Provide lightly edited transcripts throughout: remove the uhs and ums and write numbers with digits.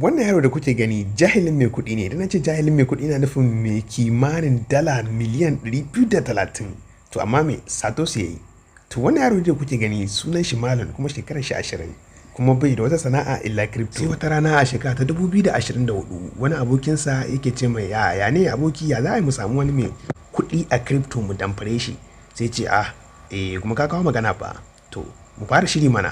Wannan yaro da kuke gani jahilin mai kuɗi ne. Idan na ce jahilin mai kuɗi, na nufin mai kimanin dala miliyan 230. To amma me sato su yayi? To wannan yaro da kuke gani sunan shi Malam, kuma shekarar shi 20, kuma bai da wata sana'a illa crypto. Sai wata rana a shekara ta 2024, wani abokinsa yake ce mai, "Ya ya ne aboki, ya za a yi mu samu wani mai kuɗi a crypto mu damfare shi?" Sai ce, "Ah eh, kuma ka kawo magana fa. To mu fara shiri mana."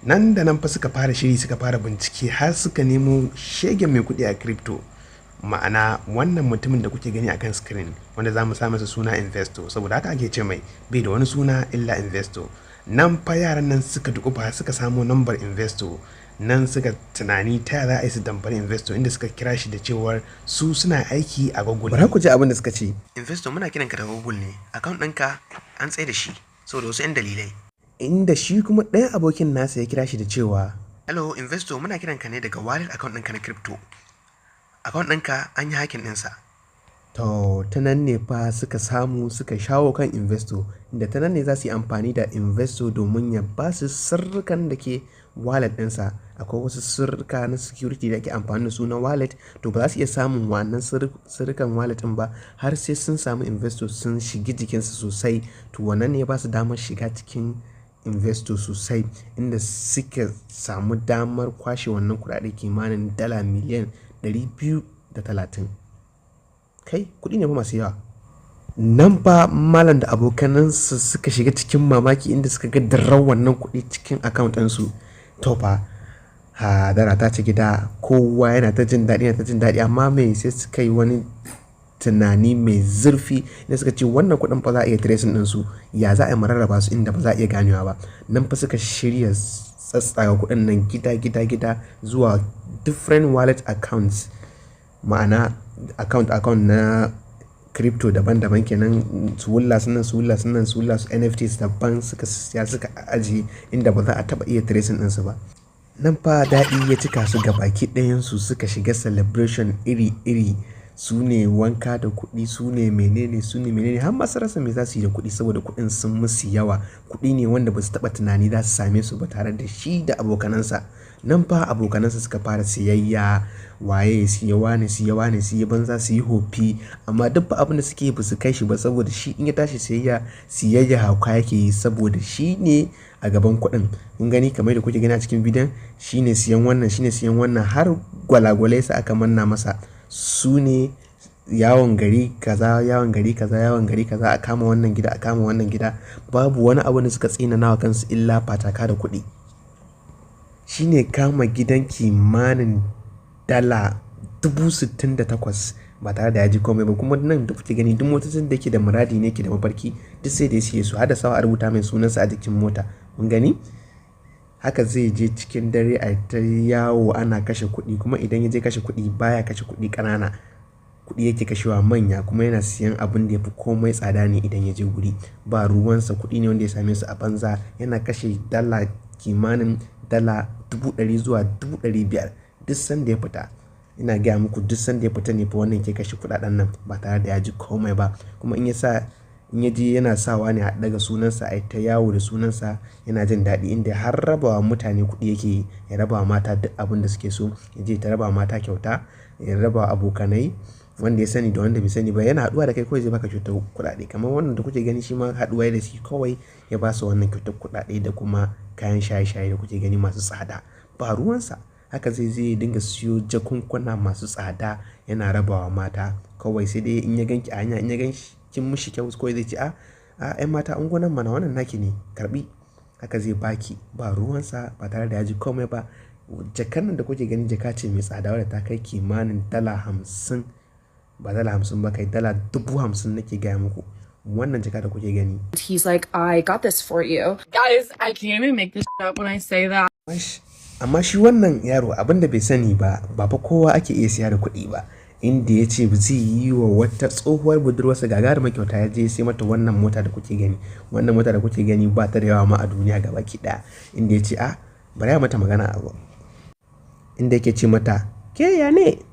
Nan da nan fa suka fara shiri, suka fara bincike, har suka nemo shegen mai kuɗi a crypto, ma'ana wannan mutumin da kuke gani akan screen, wanda za mu sa masa suna Investor, saboda haka ake ce mai, bai da wani suna illa Investor. Nan fa yaran nan suka dukufa suka samo nambar Investor nan, suka tunani ta za a yi su damfari Investor, inda suka kira shi da cewar su suna aiki a Google. Bara ku ji abin da suka ce: "Investor, muna kiranka daga Google ne, account ɗinka an tsaye da shi saboda wasu 'yan dalilai." Inda shi kuma ɗayan abokin nasa ya kira shi da cewa, "Hello Investor, muna kiranka ne daga wallet account ɗinka na crypto, account ɗinka an yi hacking ɗinsa." To ta nan ne fa suka samu suka shawo kan Investor, inda ta nan ne za su yi amfani da Investor domin ya ba su sirrikan da ke wallet ɗinsa. Akwai wasu sirrika na security da ake amfani da su na wallet. To ba za su iya samun wannan sirrikan wallet ɗin ba har sai sun samu Investor sun shigi jikinsa sosai. To wannan ne ya ba su damar shiga cikin Investor sosai, inda suka samu damar kwashe wannan kuɗaɗe kimanin dala miliyan 230. Kai, kuɗi ne fa masu yawa. Nan fa Malam da abokanansa suka shiga cikin mamaki, inda suka ga dirar wannan kuɗi cikin account ɗinsu. To fa hadara ta ci gida, kowa yana ta jin daɗi, yana ta jin daɗi. Amma me sai suka yi wani tunani mai zurfi, inda suka ce wannan kuɗin fa za a iya tracing ɗinsu, ya za a yi mu rarraba su inda ba za a iya ganewa ba? Nan fa suka shirya tsatstsaga kuɗin nan gida gida gida zuwa different wallet accounts, ma'ana account account na crypto daban-daban kenan, su wulla su nan, su wulla su nan, su wulla su NFTs daban, suka siya suka ajiye inda ba za a taɓa iya tracing ɗinsu ba. Nan fa daɗi ya cika su, gabaki ɗayansu suka shiga celebration iri-iri. Su ne wanka da kuɗi, su ne menene, su ne menene, har ma sun rasa me za su yi da kuɗi, saboda kuɗin sun musu yawa. Kuɗi ne wanda ba su taɓa tunani za su same su ba tare da shi da abokanansa. Nan fa abokanansa suka fara siyayya, waye ya siya, wane siya, wane siya, banza su yi hofi. Amma duk fa abin da suke yi ba su kai shi ba, saboda shi in ya tashi siyayya, siyayya hauka yake yi, saboda shi ne a gaban kuɗin. Kun gani, kamar yadda kuke gani a cikin bidiyon, shi ne siyan wannan, shi ne siyan wannan, har gwalagwalai sa aka manna masa. Su ne yawon gari kaza, yawon gari kaza, yawon gari kaza, a kama wannan gida, a kama wannan gida. Babu wani abu da suka tsinana wa kansu illa fataka da kuɗi. Shi ne kama gidan kimanin dala 68,000 ba tare da ya ji komai ba. Kuma nan da kuke gani, duk motocin da yake da muradi ne, yake da mafarki, duk sai da ya siye su, har da sawa a rubuta mai sunansa a jikin mota. Kun gani? Haka zai je cikin dare a ta yawo ana kashe kuɗi. Kuma idan ya je kashe kuɗi, baya kashe kuɗi ƙanana. Kuɗi yake kashewa manya, kuma yana siyan abun da yafi komai tsada ne idan ya je guri. Ba ruwansa, kuɗi ne wanda ya same su a banza. Yana kashe dala kimanin dala 100,000 zuwa 500,000 duk sanda ya fita. Ina gaya muku, duk sanda ya fita ne fa wannan yake kashe kuɗaɗen nan ba tare da ya ji komai ba. Kuma in ya sa, in ya je yana sawa ne a ɗaga sunansa, ai ta yawo da sunansa, yana jin daɗi, inda har raba wa mutane kuɗi yake yi, ya raba wa mata duk abin da suke so. Ya je ta raba wa mata kyauta, ya raba wa abokanai, wanda ya sani da wanda bai sani ba. Yana haɗuwa da kai kawai zai baka kyautar kuɗaɗe. Kamar wannan da kuke gani, shi ma haɗuwa yayi da shi kawai ya ba su wannan kyautar kuɗaɗe da kuma kayan shaye-shaye da kuke gani masu tsada. Ba ruwansa. Haka zai je ya dinga siyo jakunkuna masu tsada yana raba wa mata. Kawai sai dai in ya ganki a hanya, in ya gan kin mishi kyau, kawai zai ce, "A, a 'yan mata, ungo nan mana, wannan naki ne, karɓi." Haka zai baki, ba ruwansa, ba tare da ya ji komai ba. Jakar nan da kuke gani jaka ce mai tsada wadda ta kai kimanin dala 50, ba dala 50 ba kai, dala 50,000 nake gaya muku. Wannan jaka da kuke gani. He's like, "I got this for you." Guys, I can't even make this up when I say that. Amma shi wannan yaro abin da bai sani ba, ba fa kowa ake iya siya da kuɗi ba. Inda ya ce zai yi wa wata tsohuwar budurwarsa gagarumar kyauta, ya je ya sai mata wannan mota da kuke gani. Wannan mota da kuke gani ba ta da yawa ma a duniya gabaki ɗaya. Inda ya ce, a bari a mata magana abu. Inda yake ce mata, "Ke, ya ne?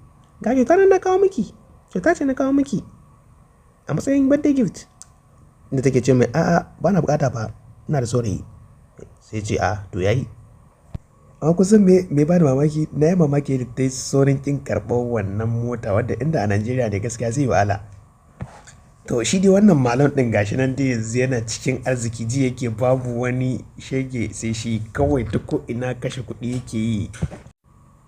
Ga kyauta nan na kawo miki. Kyauta ce na kawo miki a matsayin birthday gift." Inda take ce mai, "A'a, bana bukata fa, ina da saurayi." Sai ce, "A to yayi." Amma kusan me ba da mamaki, na yi mamaki da ta yi saurin kin karɓar wannan mota wadda inda a Najeriya ne gaskiya zai wahala. To shi dai wannan Malone ɗin gashi nan dai yanzu yana cikin arziki, ji yake babu wani shege sai shi kawai, duk ko ina kashe kuɗi yake yi.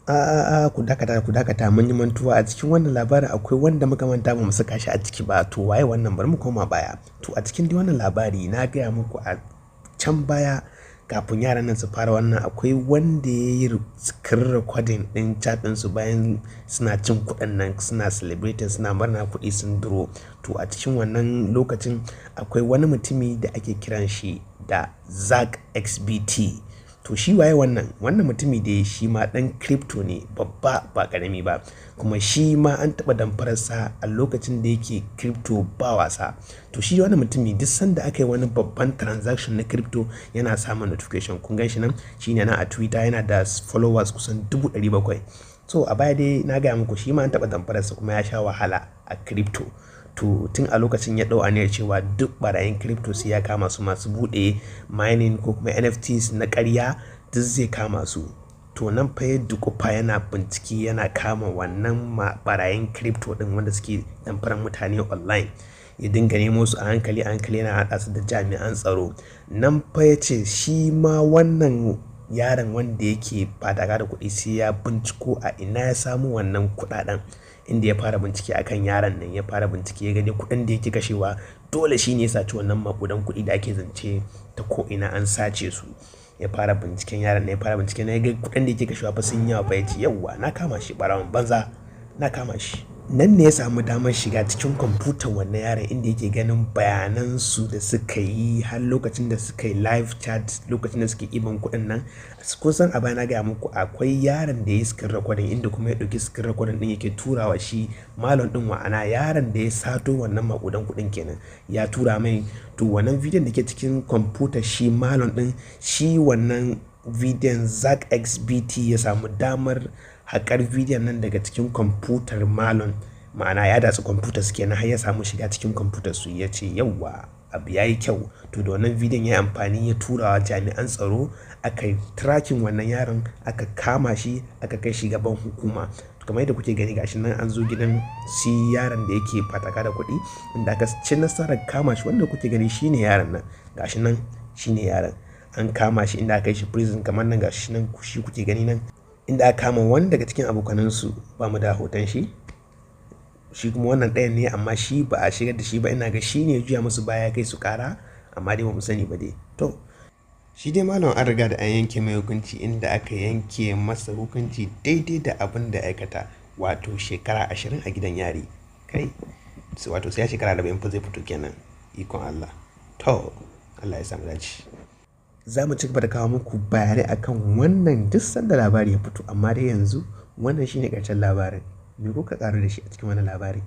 A a a, ku dakata, ku dakata, mun yi mantuwa a cikin wannan labarin. Akwai wanda muka manta ba mu saka shi a ciki ba. To waye wannan? Bari mu koma baya. To a cikin dai wannan labari na gaya muku a can baya, kafin yaran nan su fara wannan, akwai wanda ya yi screen recording ɗin chat ɗinsu bayan suna cin kuɗin nan, suna celebrating, suna murna kuɗi sun duro. To a cikin wannan lokacin akwai wani mutumi da ake kiran shi da Zack XBT. To shi waye wannan? Wannan mutumi dai shi ma ɗan crypto ne babba, ba ƙarami ba. Kuma shi ma an taɓa damfararsa a lokacin da yake crypto ba wasa. To shi wannan mutumi, duk sanda aka yi wani babban transaction na crypto yana samun notification. Kun gan shi nan, shi ne nan a Twitter, yana da followers kusan 700,000. So a baya dai na gaya muku shi ma an taɓa damfararsa kuma ya sha wahala a crypto. To tun a lokacin ya ɗau aniyar cewa duk ɓarayin crypto sai ya kama su, masu buɗe mining ko kuma NFTs na ƙarya, duk zai kama su. To nan fa ya duƙufa yana bincike, yana kama wannan ɓarayin crypto ɗin wanda suke damfarar mutane online. Ya dinga nemo su a hankali a hankali, yana haɗa su da jami'an tsaro. Nan fa ya ce shi ma wannan yaron wanda yake fataka da kuɗi sai ya binciko a ina ya samu wannan kuɗaɗen. Inda ya fara bincike a kan yaron nan, ya fara bincike ya gani kuɗin da yake kashewa, dole shi ne ya saci wannan maƙudan kuɗi da ake zance ta ko ina an sace su. Ya fara binciken yaron nan, ya fara bincike ya ga kuɗin da yake kashewa fa sun yawa fa. Ya ce, "Yauwa, na kama shi, ɓarawon banza, na kama shi." Nan ne ya samu damar shiga cikin kwamfutar wannan yaron, inda yake ganin bayanan su da suka yi har lokacin da suka yi live chat, lokacin da suke ɗiban kuɗin nan. Kun san a baya na gaya muku akwai yaron da ya yi screen recording, inda kuma ya ɗauki screen recording ɗin yake turawa shi Malone ɗin, wa'ana yaron da ya sato wannan maƙudan kuɗin kenan, ya tura mai. To wannan bidiyon da ke cikin kwamfutar shi Malone ɗin, shi wannan bidiyon Zack XBT ya samu damar haƙar bidiyon nan daga cikin kwamfutar Malone. Ma'ana ya datsi kwamfutar su kenan har ya samu shiga cikin kwamfutar su. Ya ce, "Yauwa, abu ya yi kyau." To da wannan bidiyon ya yi amfani ya tura wa jami'an tsaro, aka yi tracking wannan yaron, aka kama shi, aka kai shi gaban hukuma. Kamar yadda kuke gani, gashi nan an zo gidan shi yaron da yake fataka da kuɗi, inda aka ci nasarar kama shi. Wanda kuke gani shine yaron nan, gashi nan shine yaron. An kama shi inda aka kai shi prison. Kamar nan, gashi nan shi kuke gani nan, inda aka kama wani daga cikin abokanansu, ba mu da hoton shi. Shi kuma wannan ɗayan ne, amma shi ba a shigar da shi ba. Ina ga shi ne ya juya musu baya kai su ƙara, amma dai ba mu sani ba dai. To shi dai Malone an riga da an yanke mai hukunci, inda aka yanke masa hukunci daidai da abin da aikata, wato shekara 20 a gidan yari. Kai, wato sai ya shekara 40 fa zai fito kenan. Ikon Allah. To Allah ya samu dace. Za mu ci gaba da kawo muku bayanai akan wannan duk sanda labari ya fito, amma dai yanzu wannan shine ƙarshen labarin. Me kuka ƙaru da shi a cikin wannan labari?